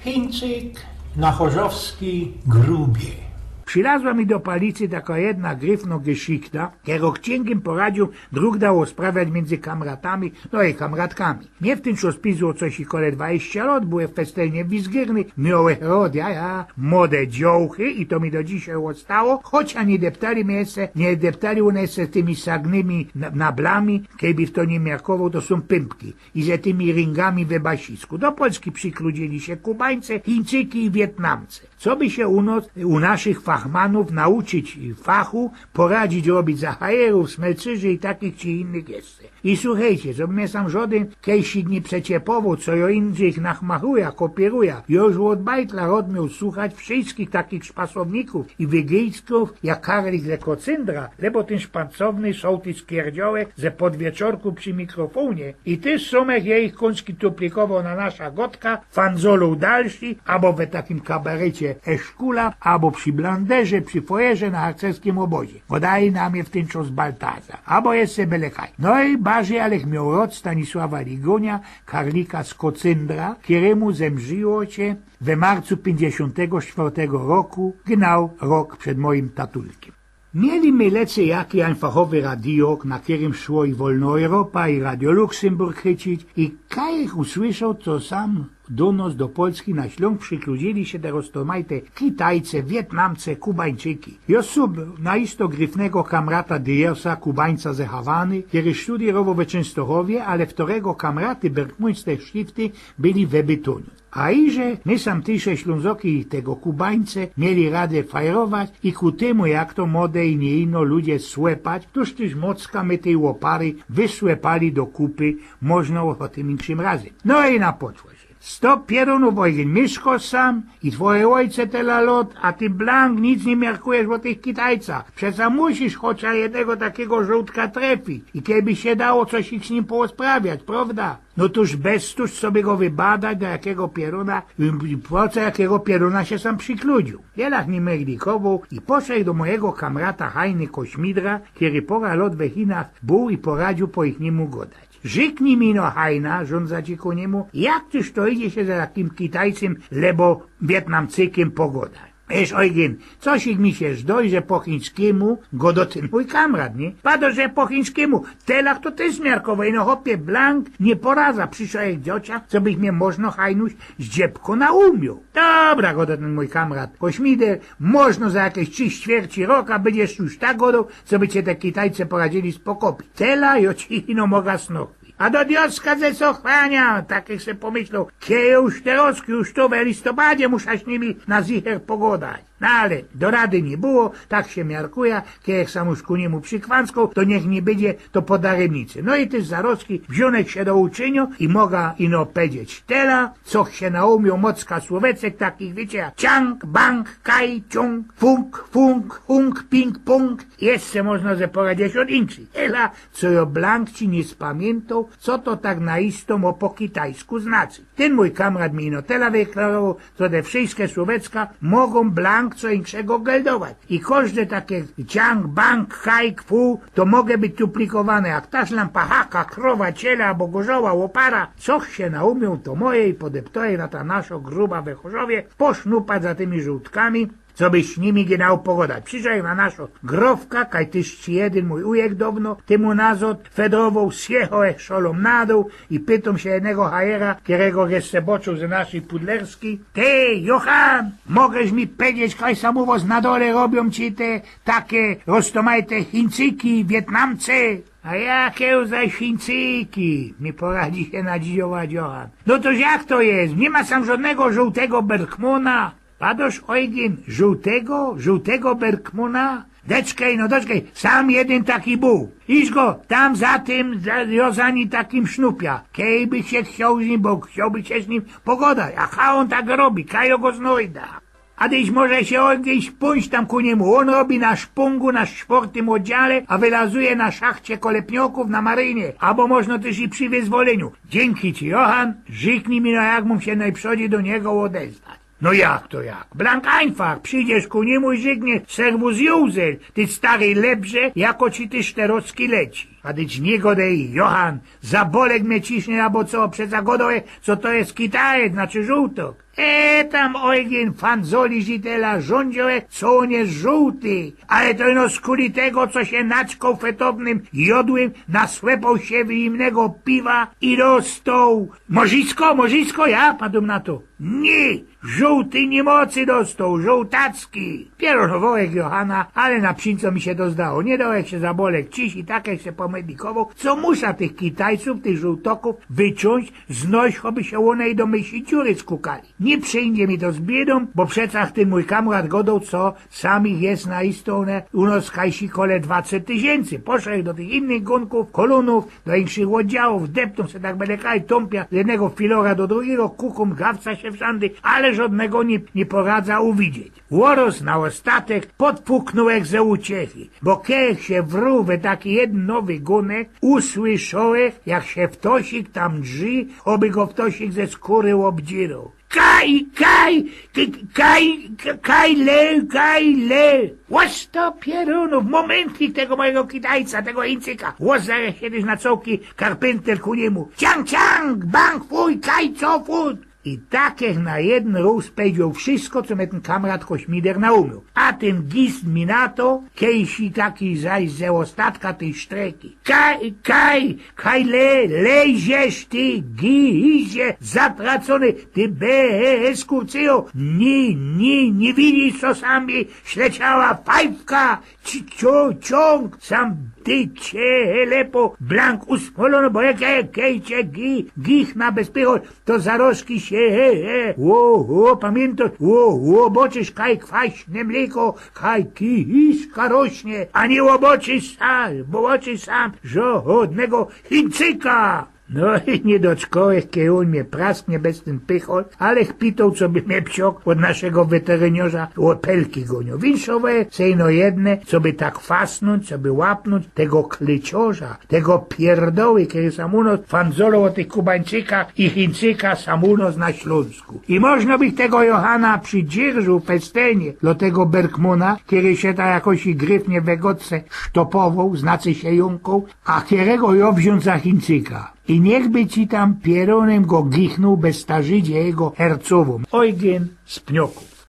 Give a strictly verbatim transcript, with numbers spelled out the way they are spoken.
Chińczyk na chorzowskij grubie. Przilazła mi do palicy takŏ jedna gryfnŏ geszichta, kerŏ cinkym poradziōł drōg dało sprawiać miyndzy kamratami, no i kamratkami. Mie w tym czasie piszało coś i kole dwadzieścia lot, byłech festelnie wizgyrny, miołech rod, ja, ja, młode dziołchy i to mi do dzisiej ôstało, chocia niy deptali mie jeszcze, niy deptali ône jeszcze tymi sagnymi na-, nablami, keby fto niy miarkowoł, to sōm pympki. I że tymi ryngami we Basisku. Do Polski przikludzili sie Kubańce, Chińczyki i Wietnamce. Co by sie u nos, u naszych fachmanōw nauczyć fachu, poradzić robić za hajerōw, smelczyrzy i takich czy innych jeszcze. I suchejcie, co by mie sam żodyn kejsik niy przeciepowoł, co jŏ inkszych nachmachuja, kopieruja. Jŏ już ôd bajtla rŏd mioł suchać wszyskich takich szpasownikow i wygijskōw, jak Karlik ze Kocyndra, lebo tyn szpacowny sołtys Kierdziołek ze Podwieczorku przi mikrofōnie. I tyż sōm jejich kōnczki tuplikowoł na nasza godka, fanzoloł dalszi, abo we takim kabarecie Eszkula, abo przi Blanderze, przi fojerze na harcerskym ôbozie. Godali na mie w tyn czas Baltazar, abo jeszcze bele kaj. No i barzij, alech mioł rod Stanisława Ligōnia, Karlika z Kocyndra, kerymu zemrziło sie we marcu piyńćdziesiōntego sztwŏrtego roku, genau rok przed mojim tatulkiym. Mieli my lecy jaki ajnfachowy radiok, na kerym szło i Wolnŏ Europa, i Radio Luksemburg chycić, i kajech usłyszoł, co sam do nos, do Polski, na Ślōnsk przikludzili sie te roztōmajte Kitajce, Wietnamce, Kubańczyki. Jŏ sōm na isto gryfnego kamrata Diosa, Kubańca ze Hawany, kery sztudiyrowoł we Czynstochowie, ale ftorego kamraty bergmajster sztifty byli we Bytōniu. A iże my sam tyż Ślōnzoki i tego Kubańce mieli rady fajrować i ku tymu, jak to mode i niy ino ludzie słepać, tōż tyż mocka my tyj łopary wysłepali do kupy, możno ô tym inkszym razym. No i na poczło sie. Sto pierōnōw, Ojgyn, miyszkosz sam i twoje ôjce tela lot, a ty blank nic niy miarkujesz ô tych Kitajcach. Przeca musisz chocia jednego takigo żołdka trefić i keby sie dało coś ich z nim poosprawiać, prŏwda? No tōż bez tōż, co by go wybadać, do jakigo pierōna, po co jakigo pierōna sie sam przikludziōł. Jelach niy meglikowoł i poszedł do mojigo kamrata Hajny Kośmidra, kery pora lot we Chinach bōł i poradziōł po jichnimu godać. Rzyknij mi no, Hajna, rzōndza ci ku niymu, jak tyż to idzie sie za takim Kitajcym, lebo Wietnamcykym pogodać. Wiesz, Ojgyn, coś ich mi sie zdŏwŏ, że po chińskimu godŏ tyn mōj kamrat, niy? Padosz, że po chińskimu, telach to tyż zmiarkowoł, no chopie, blank, niy poradza, prziszoł jak dzieciak, co bych mie możno, Hajnuś, zdziebko naumioł. Dobra, godŏ tyn mōj kamrat Kośmider, możno za jakeś trzi ćwierci roka bydziesz już tak godoł, co by cie te Kitajce poradzili spokopić. Tela jŏ ci ino moga snow. A do dioska ze Sochania, tak jak se pomyśloł, kej już te roski już to we listopadzie musza z nimi na zicher pogodać. No ale do rady niy było, tak sie miarkuja, kej jak sam już ku niymu przikwanskoł, to niych niy bydzie to po daremnicy. No i tyż za roski wziōnech sie do uczynio i moga ino pedzieć tela, co sie naumioł mocka słowecek takich, wiycie, jak ciang, bang, kaj, ciōng, fung, fung, hung, ping, pōng, jeszcze możno ze pora dziesiōnt inkszych. Tela, co jŏ blank ci niy spamiyntōł, co to tak na isto mo po kitajsku znaczy. Tyn mōj kamrat mi ino tela wyklarowoł, co te wszyjske słowecka mogōm blank co inkszego geldować. I kożde take ciang, bang, kaj, kwu, to moge być tuplikowane, jak ta szlampa, haka, krowa, ciele abo gorzoła, łopara. Co sie naumioł, to moje i podeptoje na ta naszo gruba we Chorzowie posznupać za tymi żōłdkami, co by z nimi genau pogodać. Prziszoł na naszo grofka, kaj tyż ci jedyn mōj ujek downo tymu nazŏd fedowoł, zjechoł szolōm na dōł i pytōm sie jednego hajera, kerego jeszcze boczōł ze naszyj pudlerskij: Ty, Johan, mogeś mi pedzieć, kaj sam u wos na dole robiōm ci te take roztōmajte Chińczyki, Wietnamce? A jake zaś Chińczyki? Mi poradzi sie nadziwiować Johan. No to jak to je? Niy ma sam żodnego żōłtego Bergmana? Padosz, Ojgyn, żōłtego, żōłtego Bergmana? Deczkej, no deczkej, sam jedyn taki bōł. Iś go tam za tym, za, jŏ za nim takim sznupia. Kej bych sie chcioł z nim, bo chciołbych sie z nim pogodać. A ha, ôn tak robi, kaj jŏ go znojda. A tyż może sie, Ojgyn, pōńdź tam ku niymu. Ôn robi na szpungu, na sztwŏrtym ôddziale, a wylazuje na szachcie kolepniokōw na marynie. Abo możno tyż i przi wyzwolyniu. Dziynki ci, Johan, rzyknij mi no, jak mōm sie nojprzōdzi do niego ôdezwać. No jak to jak? Blank ajnfach, przidziesz ku niymu i rzykniesz: Serwus, Juzel, ty stary lebrze, jako ci tyż te roski leci. A dyć niy godej, Johan, za bolek mie ciśnie abo co? Przeca godołech, co to je Kitajec, znaczy żōłtok. E, tam Ojgyn fanzoli żitela rzōndzi, co ôn je żōłty. Ale to ino skuli tego, co sie naćkoł fetownym jodłym, nasłepoł sie wyjimnego piwa i dostoł. Morzisko, morzisko, ja padōm na to. Niy, żōłty niymocy dostoł, żōłtacki. Pierōnowech Johana, ale na przińco mi sie to zdało. Niy dołech sie za bolek ciś i takech sie pomedikowoł, co musza tych Kitajcōw, tych żōłtokōw wyciōńć, znoś, choby sie ône do myjszyj dziury skukali. Niy przińdzie mi to z biydōm, bo przecach tyn mōj kamrat godoł, co samych je na istołne u nos w Kajsi kole dwaceś tysiyncy. Poszołech do tych innych gōnkōw, kolōnōw, do inkszych ôddziałōw, depnōm se tak bele kaj tōmpia z jednego filora do drugigo, kukōm, gawca sie wszandy, ale żodnego niy, niy poradza uwidzieć. Ôroz na ôstatek podfuknōłech ze uciechy, bo kejech sie wrōł we taki jedyn nowy gōnek, usłyszołech, jak sie ftosik tam drzi, choby go ftosik ze skōry ôbdziyroł. Kaj, kaj, k-, kaj, k-, kaj le, kaj le. Ôsto pierōnōw, momentlik, tego mojigo Kitajca, tego Chińczyka. Ôzerech kejś na cołki karpynter ku niymu. Ciang, ciang, bang, fuj, kaj, co, fut. I takech na jedyn rōz powiedzioł wszysko, co mie tyn kamrat Kośmider naumiōł. A tyn gist mi na to, kejś taki zaś ze ôstatka tyj sztreki. Kaj, kaj, kaj le, leziesz ty, gizie, zatracōny, ty bez kurcyjo, ni, ni, niy widzisz, co sam mi śleciała fajfka, ci-, cio-, ciōng, sam ty cielepo, blank usmolōno, bo jak, jak, jak cie gi-, gichna bez pychol, to zarożki sie, he, he, ło, ło, pamiyntōsz, ło, ło, ôboczysz, kaj kwaśne mlyko, kaj kiszka rośnie, a niy ôboczysz sam, bo ôboczysz sam żodnego Chińczyka. No i niy doczkołech, kej ôn mie prasknie bez tyn pychol, alech pitoł, co by mie psioł ôd naszego weteryniŏrza ô pelki gonioł. Winszołech se ino jedne, co by tak fasnōńć, co by łapnōńć tego klyciŏrza, tego pierdoły, kery sam u nos fanzoloł ô tych Kubańczykach i Chińczykach sam u nos na Ślōnsku. I możno bych tego Johana przidzierżoł festynie do tego Bergmana, kery sie ta jakoś gryfnie we godce sztopowoł, znaczy sie jōnkoł, a kerego jŏ wziōn za Chińczyka. I niych by ci tam pierōnym go gichnōł bez ta Żydzie jego hercowōm. Ojgyn z Pniokōw.